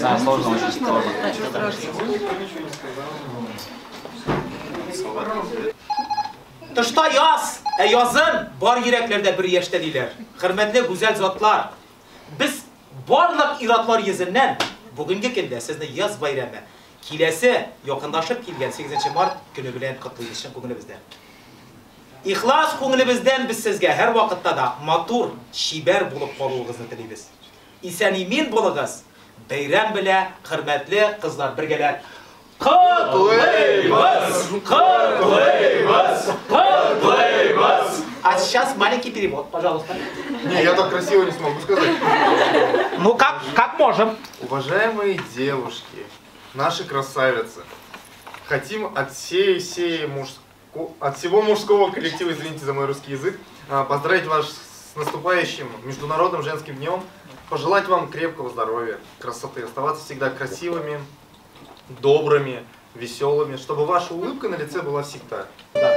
Знаю, сложно, очень сложно. Тышта яз, ә язын бар йөрәкләрдә бер яшьтә диләр. Хөрмәтле гүзәл затлар, без барлык ир-атлар йөзеннән бүгенге көндә сезне яз бәйрәме, киләсе якынлашып килгән 8 март көне белән котлыйбыз чын күңелебездән. Ихлас күңелебездән без сезгә һәр вакытта да матур, чибәр булып калуыгызны телибез. Исән-имин булыгыз. Бәйрәм белә, хөрмәтле кызлар, бергәләп котлыйбыз! Котлыйбыз! Котлыйбыз! А сейчас маленький перевод, пожалуйста. Не, я так красиво не смогу сказать. Ну как можем. Уважаемые девушки, наши красавицы, хотим от всего мужского коллектива, извините за мой русский язык, поздравить вас с наступающим Международным женским днем, пожелать вам крепкого здоровья, красоты, оставаться всегда красивыми, добрыми, веселыми, чтобы ваша улыбка на лице была всегда. Да.